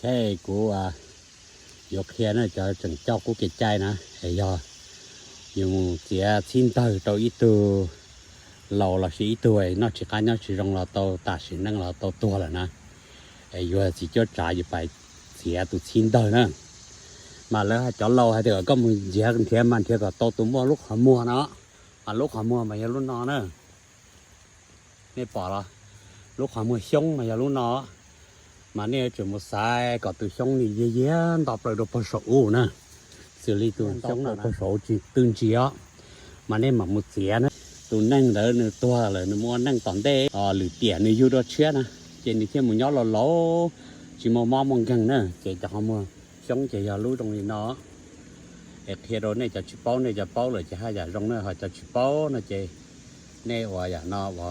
Kuv yuav qhia na, cov tseem coj qub kev cai na, es yog yus mus txiav txhib ntawg rau ib tug laus lossis ib tug noj tsis qab nyob tsis zoo los tau tam sim neej los tau tuag lawm na, es yuav txiv cuab tsav yus pais txiav tus txhib ntawg na. Mas lawv cov laus hais tias koj mus nrhiav nrhiav mas nrhiav kom tau tus muaj lub qhov muag no, mas lub qhov muag mas yog lub no na. Nej pom los, lub qhov muag xyoob mas yog lub no, mas nej yuav tsum mus xaiv kom tus xyoob ni yog yog nto plaws rau pag saum ub na, xws li tus xyoob no pag saum ub tsis twg ntsis os, mas nej mam mus txiav na. Tus neeg ntawd nws tuag lawm nws mus ua neej tom ntej, lwm tiam nws yug dua tshiab na, ces nws thiaj mus nyob laus laus, tsis muaj mob muaj nkeeg na, ces cov qhov muag xyoob ces yog lub zoo li no. Es qhia rau nej cov tsis paub, nej cov paub lawm ces haj yam zoo na, ho cov tsis paub no ces nej ua yam no ua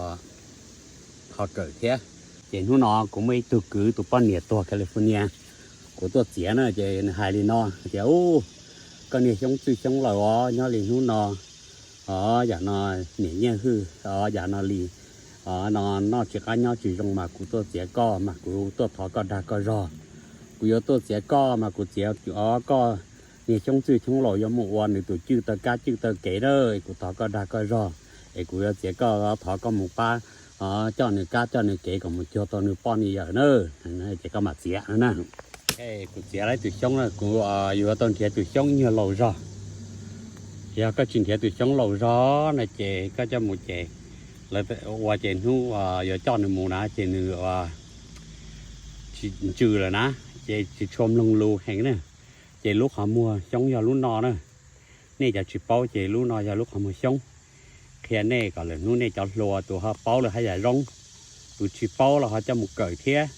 ho kawm thiab. Ces hnub no kuv muaj ib tug kwv tus poj niam tuag California, kuv tuaj txiav na, ces nws hais li no tias, Ub, koj niag xyoob txwj xyoob laus os, nyob li hnub no, o, yam no niam nyiaj hwj, o, yam no li, o, no noj tsis qab nyob tsis zoo mas kuv tuaj txiav koj mas kuv tuaj thov koj dag koj zog. Kuv yuav tuaj txiav koj mas kuv txiav, o, koj niag xyoob txwj xyoob laus yuav mus ua nws tus cwj taw kab cwj taw kev na, kuv thov koj dag koj zog, es kuv yuav txiav koj, thov koj mus pab, o, coj nws kab coj nws kev kom mus cuag tau nws poj nws yawm na, ces koj mam txiav no na. Kuv txiav lawm tus xyoob na, kuv yuav tau nrhiav tus xyoob ib nyuag laus zog. Yog koj tsis nrhiav tus xyoob laus zog no ces koj coj mus ces lawv ua ces hnub yuav coj nws mus na ces nws tsis ntsws lawm na, ces tsis tshua mloog lus heev na. Ces lub qhov muag xyoob yog lub no na. Nej cov tsis paub ces lub no yog lub qhov muag xyoob. Qhia nej kom lwm hnub nej cov hluas tus ho paub lawm haj yam zoo, tus tsis paub los ho coj mus kawm thiab.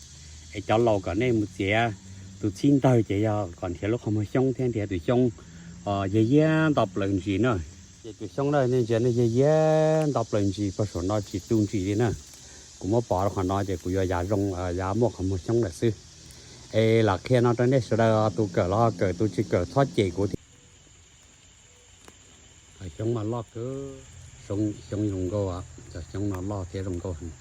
Es cov laus kom nej mus txiav tus txhib ntawg ces yog kom nrhiav lub qhov muag xyoob thiab nrhiav tus xyoob yog yag nto plaws ntsis na. Ces tus xyoob na nej ntsia nej yag yag nto plaws ntsis, pag saum no tsis tu ntsis li na. Kuv muab pov rau qhov no ces kuv yuav yav zoo, yav muaj qhov muag xyoob lawm xwb. Es lam qhia no rau nej sawv daws, tus kawm los ho kawm, tus tsis kawm txhob cem kuv thiab. Cov xyoob mas loj kawg, xyoob zoo nkauj, cov xyoob no loj thiab zoo nkauj heev.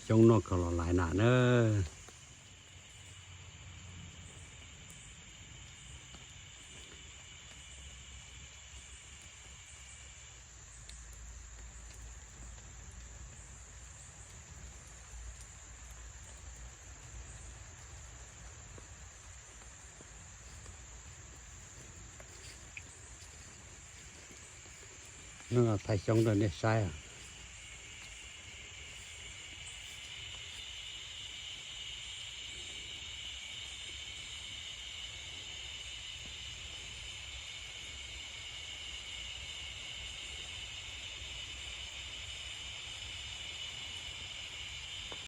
Xyoob noj kho los lais nas na. Hnub no thaij xyoob rau nej saib.